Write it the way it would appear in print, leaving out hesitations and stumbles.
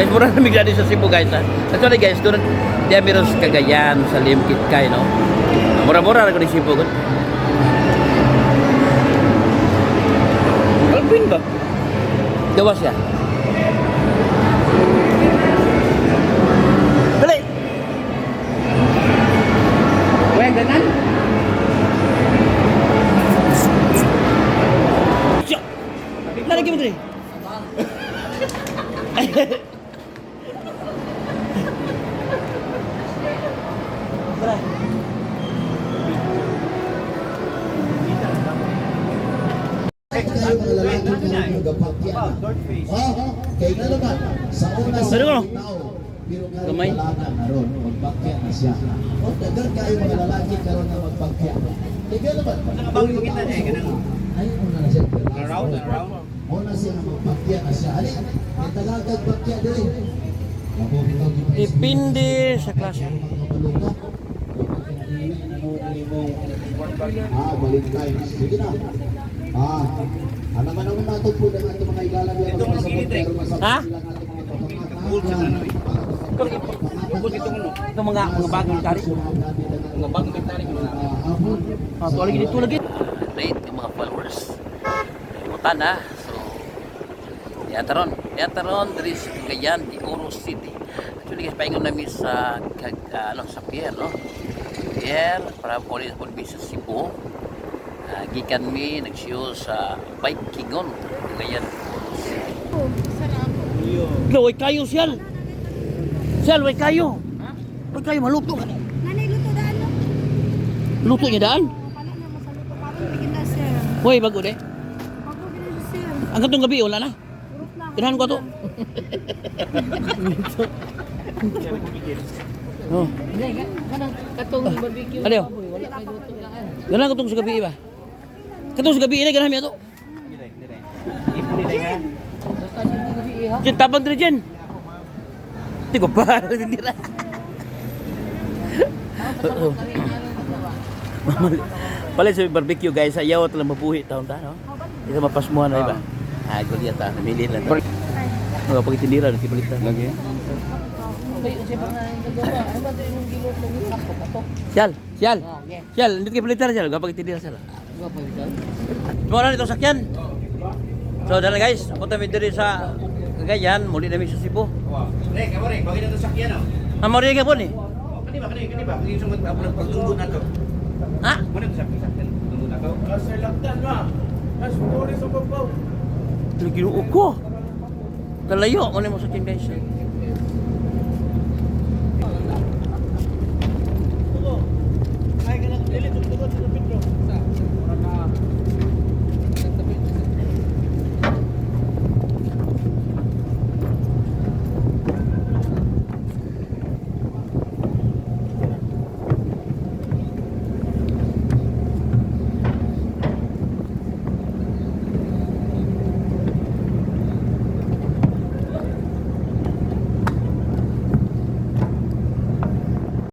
Guys, mura na migla din sa Cebu, guys, ha. Actually, guys, doon diya meron sa Cagayan, sa Limkit kay, no? Mura-mura na ko ni Cebu gud. Alvin ba? Gawa siya. Dali! Wala ganan. Siya! Lalagyan mo dali. Tara. Kayo mga lalaki karon nagapakya na. Oh, kay nga naman, sa una sa Ano ko? tao, pero karon Gamay. dalaga na ron, magpakya na siya. O, daghan kayo mga lalaki karon na magpakya. Kay nga naman, Nakabagay pagkita niya, eh, ganang- ay, una na siya. Round, round. Una siya na magpakya na siya. Ali, may tagagag pakya diri. Depende sa klase. Ah, Valentine's. Sige na. Ah, alam mo naman natin po ng ating mga igalang yan. Ito mga ginitrek. Ha? Cool itong ano. Ito mga bagong tari. Mga bagong tari ko na. Ah, tuwa lagi dito lagi. Rate yung mga followers. Kalimutan na. So, yataron. Yataron diri sa Cagayan de Oro City. Actually guys, paingon namin sa ano, sa pier, no? Pier para ulit po sa Cebu. Gikan mi nagsiyo sa Bikingon, Cagayan de Oro City. Lo, way kayo siyal. Siyal, way kayo. Way kayo maluto ka ni. Nanay, luto daan, no? Luto niya daan. Palit na mo sa luto. Karon, bigyan na, sir. Hoy, bago de. Bago gina siya, sir. Ang katong gabi wala na. Urot na. Tirahan ko to. Oh. Katong barbecue. Ano yun? Wala kay luto daan. Ganahan ko tong sa gabi ba? Katong sa gabi ini ganahan mi ato. Basta sa gabi ha. Jen tabang diri Jen. Di ko pa hindi na. Oo. Palit sa barbecue guys, ayaw at lang mabuhi taon ta no. Isa mapasmuhan na iba. Ah, gulya ta, namili lang ta. Mga pagtindira nagkipalit ta. Lagi. Kay unsay pa nga yung nagawa? Ano ba imong giluto ni sakto pa to? Siyal, siyal. Ah, okay. Siyal, hindi kay palitan siyal, pagtindira siyal. Wa pa bitaw. Mo na itong sakyan. So, dala guys, punta kami diri sa Cagayan, muli namin sa Cebu. Rek, amo rek, bagay na to sakyan oh. Ah, mori ka po ni. Oh, kani ba kani kani ba? Kani sungod ako ng pagtunggo na to. Ha? Mo na to sakyan sakyan tunggo na to. Ginoo ko. Kalayo mo ni mo sa guys.